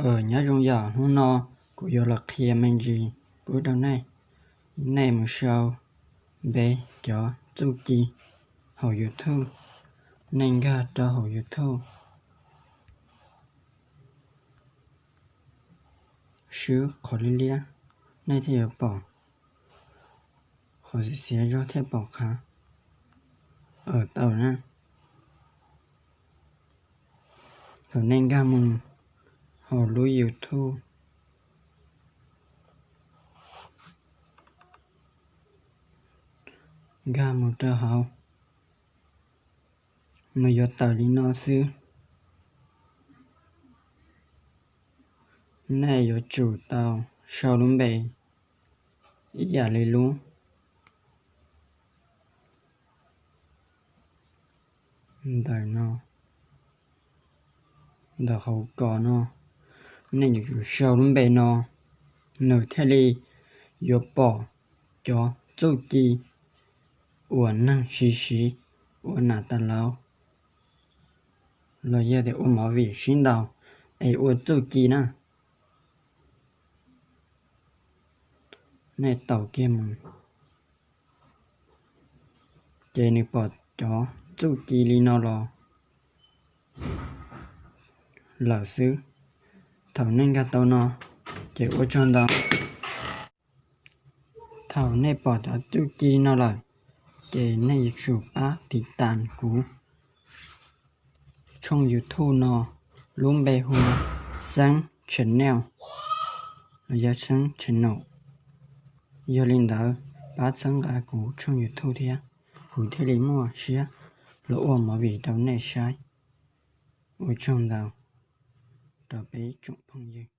Nyob zoo, yog hnub no kuv yuav los qhia me ntsis pub rau nej. Nej mus sau npe cov txuj ci hauv YouTube, nej nkag rau hauv YouTube, swb qhov liab liab, nej thiaj yuav pom qhov xiav xiav zog thiab pom qhov tau na. Thaum nej nkag mus hauv lub YouTube, nkag mus rau hauv, nws yuav tawm li no xwb. Nej yuav tsum tau sau lub npe ib yam li lub ntawm no, ntawm hauv ko no. Nej yuav tsum sau lub npe no, nws thiaj li yuav pom cov txuj ci uas neeg siv siv ua nam tas laus los yog tias ua movie sib ntaus es ua txuj ci na. Nej taus kiag mus, ces nws pom cov txuj ci li no los lawm xwb. Thaum nej nkag tau no, ces ua tsaug ntau. Thaum nej pom cov txuj ci li no lawm, ces nej yuav tsum pab tiv tas kuv tshooj YouTube no, lub npe hu ua Xeeb Channel los yog Xeeb Channel. Yog li ntawd, pab txhawb nqa kuv tshooj YouTube thiab, kuv thiaj li muaj siab los ua movie rau nej saib. Ua tsaug ntau rau peb tsoom phooj ywg.